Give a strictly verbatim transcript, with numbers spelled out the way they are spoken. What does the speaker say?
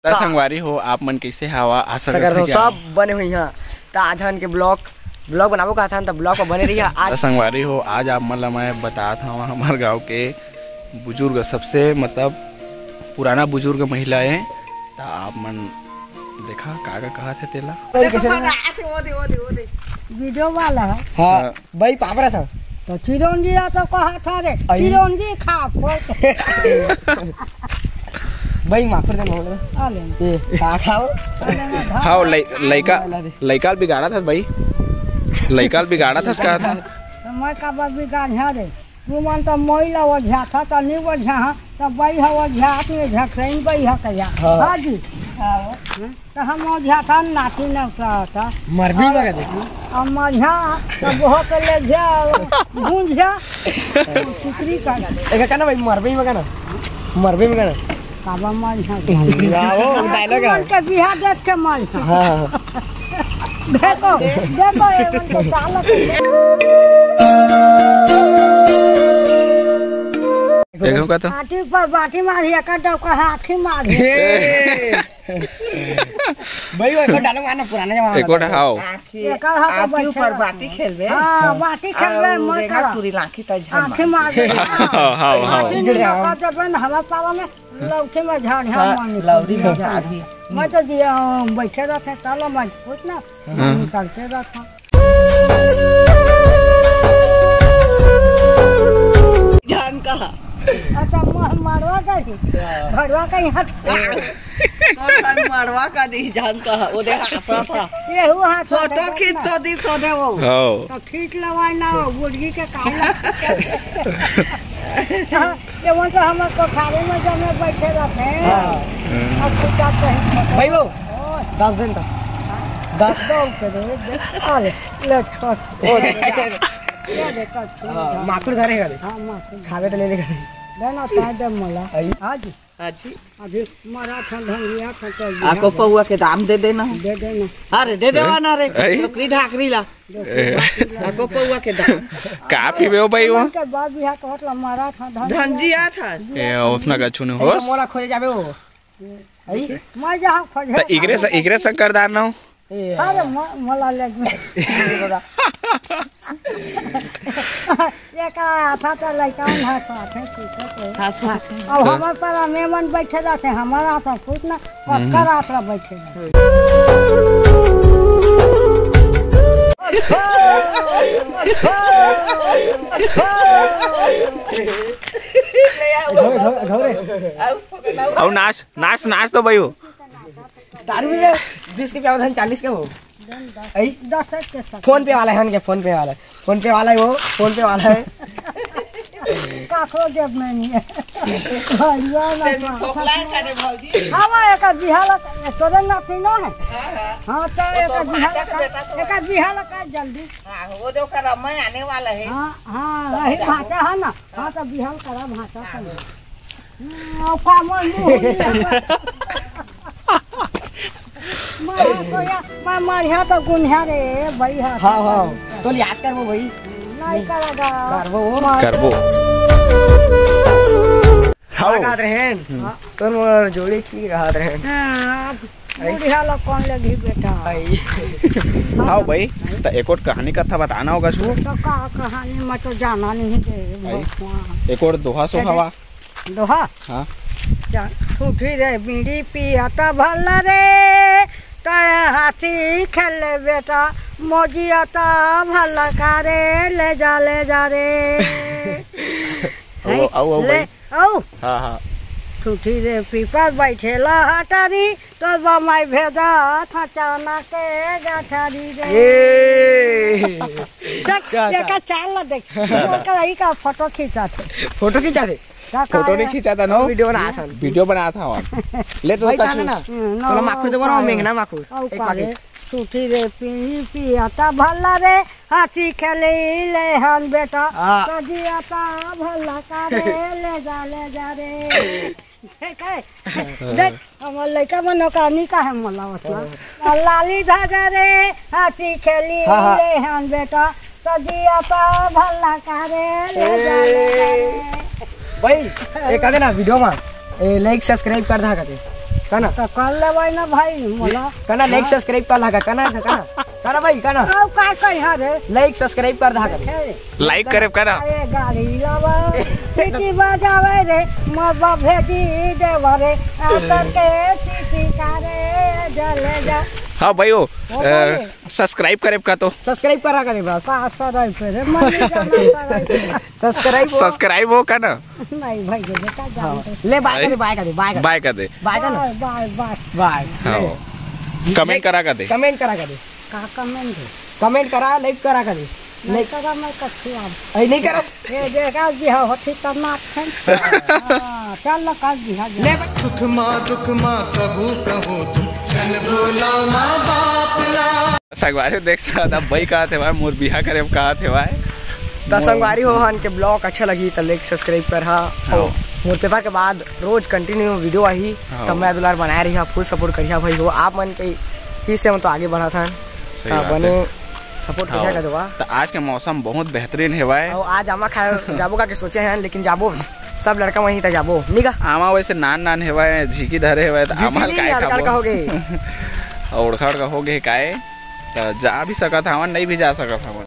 त संगवारी हो, आप मन कइसे हवा? आशा करथंव कि सब बने होइहा। त आज हमन के vlog, vlog बनाबो कहत हन, त vlog म बने रहिहा। त आज संगवारी हो, आज आप मन ला मैं बतात हंव हमर गांव के बुजुर्ग, सबसे मतलब पुराना बुजुर्ग महिला ए। त आप मन देखा का का कहत हे तेला। देखो, देखो, देखो। ओ दे, ओ दे, ओ दे। वीडियो वाला हे। हाँ। हाँ। बई पापरा था। त चिरौंजी आ तो कहा था रे, अई। चिरौंजी खा, खोल के। बई माखुर दे मोला। आ ले। ए, का खाओ? आ ले ना, हाँ, लइ-, लइका, ला दे। लइका ल बिगाड़त हस बई। लइका ल बिगाड़त हस का? त मैं काबर बिगाड़हूं रे? तुमन त मोई ला ओझाथा, त नी ओझाहा, त बई ह ओझात नी, झटकइन बई ह कहिया। हाँ। हाँ जी। हाँ। त हम ओझाथन, नाती नवसाथन। मरबे मगा दे। अब मझा, त बोह के ले जा, भूंज जा। चिकरी कर। एका कहना भाई, मरबे मगा ना। मरबे मगा ना। काबा मझा। आओ, dialogue है। मन के बिहा देख के मझा। हाँ, हाँ। देखो, देखो, ये मन के चालत। एकदम का तो? आठी पर बाटी मारी, एक डौका हाथी मारी। ए। भाई, वो एक और dialogue मारना, पुराना जमाना एक और का। हाव। आँखी, एकर हाथ आँखी बैठे ऊपर रहते बाटी हैं। खेलबे। हाँ, हाँ। बाटी खेलबे, और मत रेंगा करा। टूरी लाखी त झन आँखी मार। मार दे। हाँ, हाँ, हाँ। आँखी हाँ। नका देबे न, हमार साला में लौकी में झाड़, हाँ, हाँ, मानी। लौड़ी में झाड़ ही। मैं तो दिया, बैठे रहते, ताला मार, कुछ ना, हाँ। निकलते रहता। जान कहा। अच्छा, म-, मड़वा का जी। हाँ। भड़वा का यहाँ। तो सन मड़वा का दी जान कहा, वो देख हंसा था। ये हुआ हाथ फोटो खींच तो दी सोने वो। हाँ। तो खींच लवाए ना, वो मुर्गी के कान लग। ये वो तो हम कोठारी में जब में बैठे रहते हैं। हाँ। अब कुछ जाते हैं। भाई वो, ओए। दस दिन तक। दस। दो के दे, दे। आ ले, ले, छोड़। ओ, दे, दे, दे। ये देखो, छोड़ हाँ, दे। माकुर धरे का दे। हाँ, माकुर। खावे तो ले ले का दे। देना, ताय दे मोला। आई। हाँ जी। हाँ जी। अभी मरा था, धंगिया था, तो आको पौआ के दाम दे देना। दे देना। अरे, दे देवा ना रे। आई। टोकरी ढाकरी ला। आको पौआ के दाम। का पीबे हो भाई वो? के बाद बिहा कहत ला मारा था, धंगिया धंजिया था। ए, उसना का छुने ए, होस? मोला खोजे जाबे वो। आई? मैं जहाँ खोजे त इकरे स-, इकरे शंकर दान हो? ए, अरे, म-, मला ले। ये का था त लइका मन हा साथे पीछे के। हाँ, साथे। अब ए। हमर पर मेमन बैठे रहते, हमारा तो कुछ ना, पक्का रात ला बैठे रहते। घोरे, घोरे, घोरे। अउ नाच, नाच, नाच तो भाई हो। दारू में बीस के प्यावा धन चालीस के हो। आई? दस के साथ। फोन पे वाला है, हन के फोन पे वाला है। फोन पे वाला है वो, फोन पे वाला है। काको जब में नहीं है। भैया ना तेरे में फोकला है का दे भौजी? हाँ, वो एक बिहाला का, तोरे नाती ना है। हाँ, हाँ। हाँ, तो वो एक तो बिहाला भांचा का, बेटा तो एक बिहाला का जल्दी। हाँ, वो जो कर मैं आने वाला है। हाँ, हाँ, तो वही भांचा है ना। हाँ, तो बिहाल करा भांचा हाँ। कर। हम्म, अब का मन मुंह हो गया। मारा तो या, मा-, मारिया तो गुनिया रे, भाई हा। हाँ, हाँ। तो याद करबो भाई। नहीं करेगा। करबो वो। मार करबो। हाव। का कहत रहेन? हाँ। तोर मोर जोड़ी ठीक कहत रहेन। हाँ, अब आई। बुढ़िया लोग कौन लेगी बेटा? आई। हाँ भाई, त एक और कहानी कथा बताना होगा छू। तो का कहानी, मैं तो जाना नहीं दे आई। भगवान। एक और दोहा सो कैसे? हवा। दोहा? हाँ। जा, ठूठी रे बीड़ी पिया त भला रे, तय हाथी खेले बेटा, मोजिया त भला का रे, ले जा, ले जा रे। आओ, आओ, आओ ले, भाई। आओ। हाँ, हाँ। ठूठी रे पीपर बैठे ला हटारी, तो बमाई भेजा था चना के गठारी रे। ये। देख, क्या, ये क्या? का चाल ला देख। वो का, यही का फोटो खींचा थे। फोटो खींचा थे? का फोटो का नहीं है? खींचा था, नो? वीडियो बना था। वीडियो बना था वहाँ। ले तो भाई, कछु ताना ना। हम्म, ना, तोला माखुर देबो ना, का है? मेघना माखुर। आओ एक का पाकेट। रे? ठूठी रे पी, पिया ता भला रे, हाथी खेले ले हन बेटा। हाँ। सजिया ता भला का रे, ले जा, ले जा रे। देख, देख, हमर लइका मन नौकरानी का है मोला ओतना। लाली धागा रे, हाथी खेली हाँ, हाँ। ले हन बेटा, तो जिया तो भला का रे, ले जा, ले जा रे। भाई, एक आगे ना वीडियो में, ए, like, subscribe कर दहा कते। कना? तो कर लेबै ना भाई, मोला। कना, like subscribe कर ला का, कना, कना, कना भाई, कना? अब का कही रे? Like subscribe कर दा का। हे। Like करे का ना? अरे गाड़ी लावा, सीटी बजावे रे, मबा भेजी देवा रे, आकर के सीटी कारे जले जा। हाँ भाई, वो, वो अ, भाई। Subscribe करे का तो? Subscribe करा करे बस। पाँच सौ रुपये रे, मर जाना सारा। Subscribe हो। Subscribe हो का ना? नहीं भाई, ये बेटा जान हाँ। दे। ले bye कर दे, bye कर दे, bye कर दे। Bye कर दे। Bye कर ना। Bye, bye, bye। Bye। हाँ। ले। Comment करा कर दे। Comment करा कर दे। का comment है? Comment करा, like करा कर दे। नहीं like। करा, मैं कच्ची आम। अरे नहीं करा। ये देखा जी, हाँ, होती तो ना थे। हाँ, चल लो, कर दी, हाँ, ले। सुख मा दुख मा कभू कहूँ तुम, छन बोला माँ बाप ला। संगवारी देख सकत हव, बई कहत हवय, मोर बिहा करे बर कहत हवय। त मोर संगवारी हो, हमन के vlog अच्छा लगही त like subscribe करहा। हाँ। अउ मोर paper के बाद रोज continue video आही, हाँ। त मैं दुलार बनाए रहिहा, full support करिहा भाई हो। आप मन के ही से हम तो आगे बढ़त हन। सही त बात बने है। Support हाँ। करिहा का देवा। त आज के मौसम बहुत बेहतरीन हवय। अउ आज आमा खाए जाबो का के सोचे हन, लेकिन जाबो, सब लड़का वहीं त जाबो, नी गा? आमा वैसे नान नान हवय, झीकी धरे हवय, त झीकी आमा ल नी, काय हल्का खाबो? हल्का हो गे। अउ ओड़खा ओड़खा हो गे काय? त जा भी सकत हवन, नहीं भी जा सकत हवन।